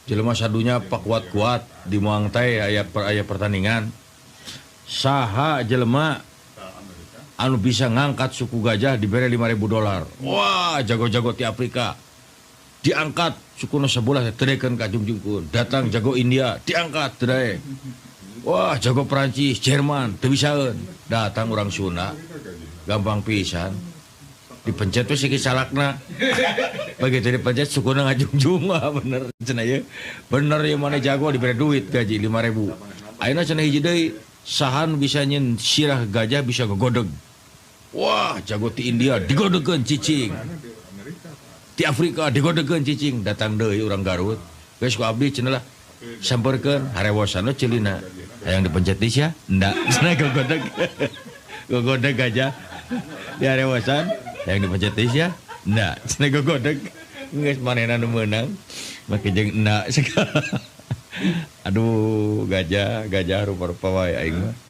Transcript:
Jelema sadunya pakuat-kuat di Muang Thai aya aya pertandingan. Saha jelema anu bisa ngangkat suku gajah diberi $5.000. Wah, jago-jago ti Afrika. Diangkat sukuna sebelah teu ka jungjungkeun. Datang jago India, diangkat teu. Wah, jago Perancis, Jerman, teu bisaeun. Datang orang Sunda. Gampang pisan. Dipencet tuh siki salakna. Begitu dipencet sukuna ngajungjung, wah bener cenah ieu. Bener ieu mana jago diberi duit gaji 5.000. Ayeuna cenah hiji deui, saha nu bisa nyeun sirah gajah bisa gogodeg. Wah, jago ti India digodegkeun cicing. Ti Afrika digodegkeun cicing, datang deui urang Garut. Geus ku abdi cenah lah. Samperkeun harewosan we ceulina. Hayang dipencet di sia? Ndak. Cenah gogodeg. Gogodeg gajah. Di harewosan hayang dipencet di sia? Ndak. Cenah gogodeg. Geus manehna nu meunang. Make jeung endak segala. Aduh, gajah, gajah rupa-rupa wae aing mah.